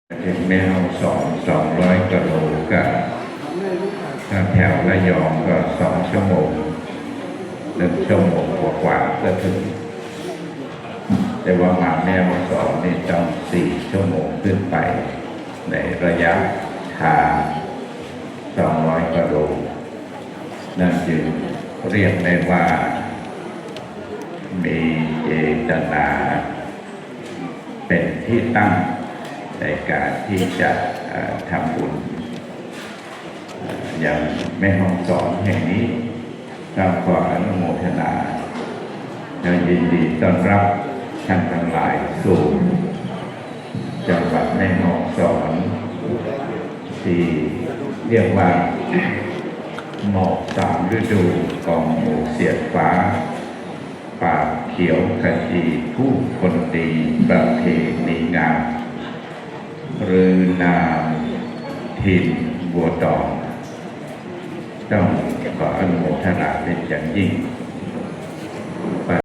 ເຖິງແມ່ຮອດສອງ ສອງຮ້ອຍກວ່າໂລ ກະ ຖ້າແຖວລະຍອງກໍສອງຊົ່ວໂມງ ໜຶ່ງຊົ່ວໂມງກວ່າໆກໍເຖິງ ແຕ່ວ່າມາແມ່ຮອດສອງນີ້ຕ້ອງສີ່ຊົ່ວໂມງຂຶ້ນໄປ ໃນໄລຍະທາງສອງຮ້ອຍກວ່າໂລ ນັ້ນຈຶ່ງຮຽກໄດ້ວ່າມີເຈຕນາເປັນທີ່ຕັ້ງໃນການທີ່ຈະ ເອີ່ ທຳບຸນ ເອີ່ ຍັງແມ່ຮອດສອງແຫ່ງນີ້ ຕ້ອງຂໍອະນຸໂມທະນາ ແລະ ຍິນດີຕ້ອນຮັບທ່ານທັງຫຼາຍສູ່ຈັງຫວັດແມ່ຮອດສອນ ທີ່ຮຽກວ່າໝອກສາມລະດູ ກອງໝູສຽດຟ້າ ປ່າຂຽວຂະຈີ ຜູ້ຄົນດີ ປະເພນີງາມ ຫຼືນາມຖິ່ນບົວຕອງ ຕ້ອງຂໍອະນຸໂມທະນາເປັນຢ່າງຍິ່ງ